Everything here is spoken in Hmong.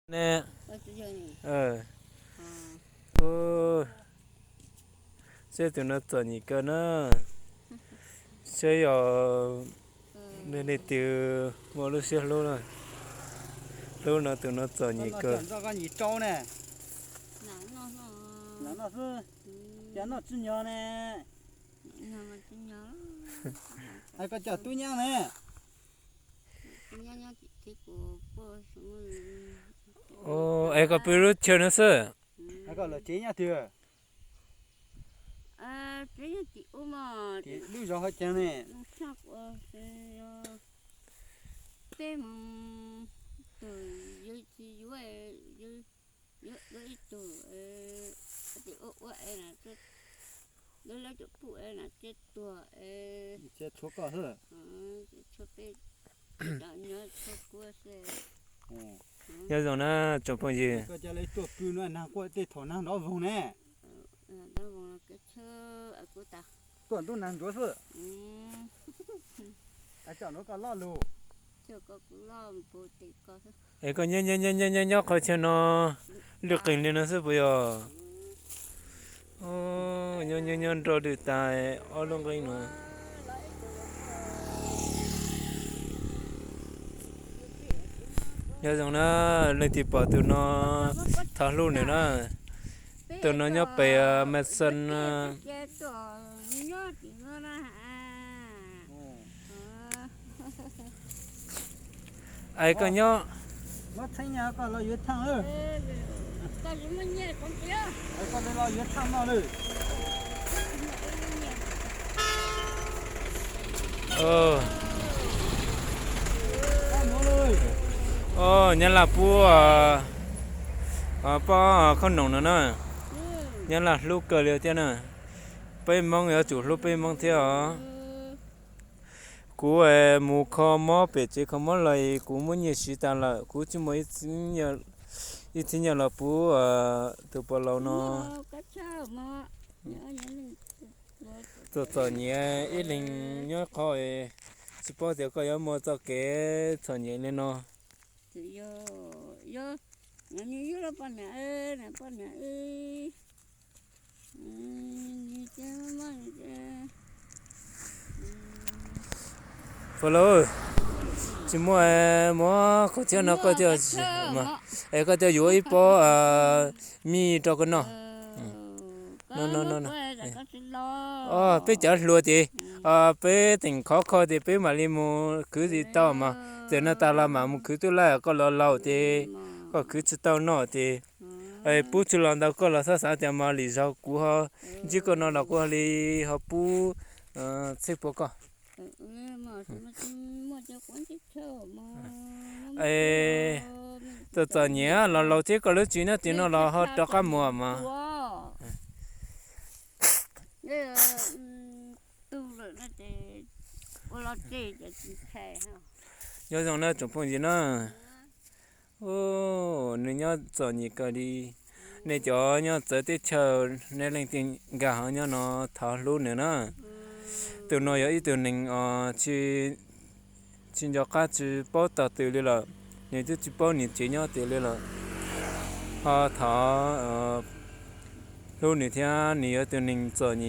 Ne, seb tus no txom nyem kawg na. Seb yog leej twg muaj lub siab hlub na, hlub no tus no txom nyem kawg. Noj tsis nyog ne. Koj cov tub nyab ne. Es koj pw lub chaw no xwb. Koj lawv tsev nyob twg? Lub zos hauv caag ne? Peb mus tug, yuav tsis yuav, yuav ib tug, ua ua es lawv cov pum es na ces tuag es tshuav koj xwb, tshuav peb, cov nyob tshuav kuv xwb. Nyob zoo na tsoom phooj ywg. Koj cov lawv tuaj pw no nag quaj tej thaum nag nrov voog ne. Nrov voog los kev tshab kuv tas. Tuaj ntuj nag ntsuav xwb. Coj nrov koj loj lug. Es koj nyob nyob nyob nyob nyob qhov chaw no lwj qeeg li no xwb puas yog? Nyob nyob nyob nrog lwj tas ob lub nqeeb no. Nyob zoo na, leej twg pom tus no thov hlub nws na. Tus no nyob pem Mas Xas. Es koj nyob, Nyab Laj pub, pub khoom noom no na. Nyab Laj hlub kawg li thiab na. Peb Hmoob yuav tsum hlub peb Hmoob thiab os. Kuv mus kho mob pem tsev kho mob los kuv muab nyiaj siv tas lawm, kuv tsis muaj ib txhiab nyiaj los pub tus pog laus no. Txom txom nyem ib leeg nyob qhov, tsis paub tias koj yuav muaj txoj kev txom nyem li no. Pog laus, tsis muaj, muab khaub txhiab no koj thiaj, es koj thiaj yuav ib pob mij rau koj noj. Peb cov hluas ces peb teem khov kho ces peb mam li mus khwv tsis tau mas, txawm no tas los mam mus khwv tuaj lawm, koj los laus ces koj khwv tsis tau noj ces pub tsis los ntau koj los xav xav tias mas lwm zaus kuv ho ntsib koj no los kuv ho li ho pub txhij pua koj. Txom txom nyem los laus thiab koj lub tsev nyob tim no los ho rov qab mus mas. Nyob zoo na tsoom phooj ywg na. Nws nyob txom nyem kawg li. Nej cov nyob txawv teb chaws, nej leej twg nkag hauv nyob no thov hlub nws na. Tus no yog ib tug neeg tsis nco qab tsis paub tog twg li lawm, nws twb tsis paub nws tsev nyob twg li lawm. Ho thov hlub nws thiab, nws yog tus neeg txom nyem.